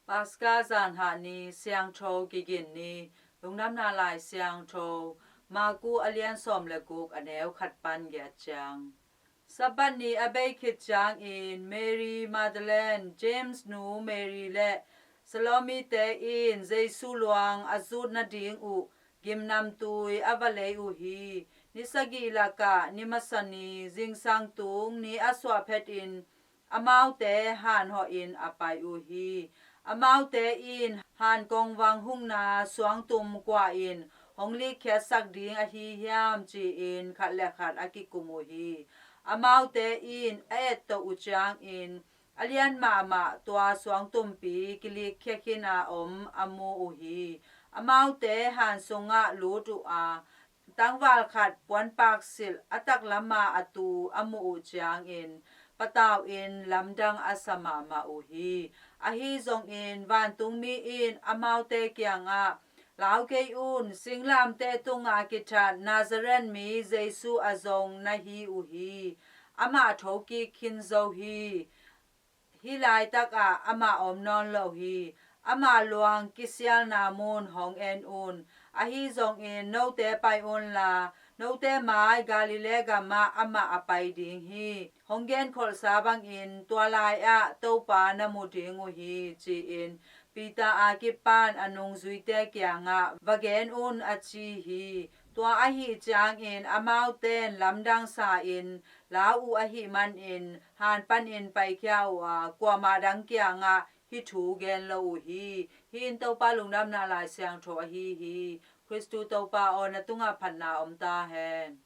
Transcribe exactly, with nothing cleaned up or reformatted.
Paska zanhah ni, siangtho kigin ni. Lungdamna Lai Siangtho, Maku a lian sawm le guk, a neu khat pan giat ciang. Sabbath ni a bei khit ciangin Mary Magdalene, James nu Mary le Salome te in Jesu luang a zut nading uh gimnamtui a va lei uh hi. Ni sagih lakah ni masa ni, zingsang tung ni a suah phetin amaute hanhawhin a pai uh hi. Amaute in han kongvang hukna suangtum kua in hong likkhiatsak ding ahi hiam, ci-in khat le khat a kikum uh hi. Amaute in a ettoh uh ciangin a lian mahmah tua suangtumpi kilikkhia khin a om a mu uh hi. Amaute han sungah lut uh a, tangval khat puanpak silh a taklama a tu a muh uh ciangin patau-in lamdang a sa mahmah uh hi. Ahi zongin vantungmi in amaute kiangah, "Lau kei un, singlamteh tunga kithat Nazareth mi Jesu a zong na hi uh hi. Amah thokik khin zo hi. Hih laitakah amah om nawn lo hi. Ama luang kisialna mun hong en un. Ahi zongin note pai unla, note mai Galilee gamah amah a pai ding hi. Hong genkholhsa bangin tua lai-ah Topa na mu ding uh hi," ci-in Peter a kipan a nungzuite kiangah va gen un, a ci hi. Tua ahih ciangin amaute'n lamdang sa-in lau uh ahih manin han panin paikhia uh a, kuamah dang kiangah hih thu gen lo uh hi. Hih in Topa Lungdamna Lai Siangtho ahi hi. Khristu Topa aw, na tungah phatna om ta hen.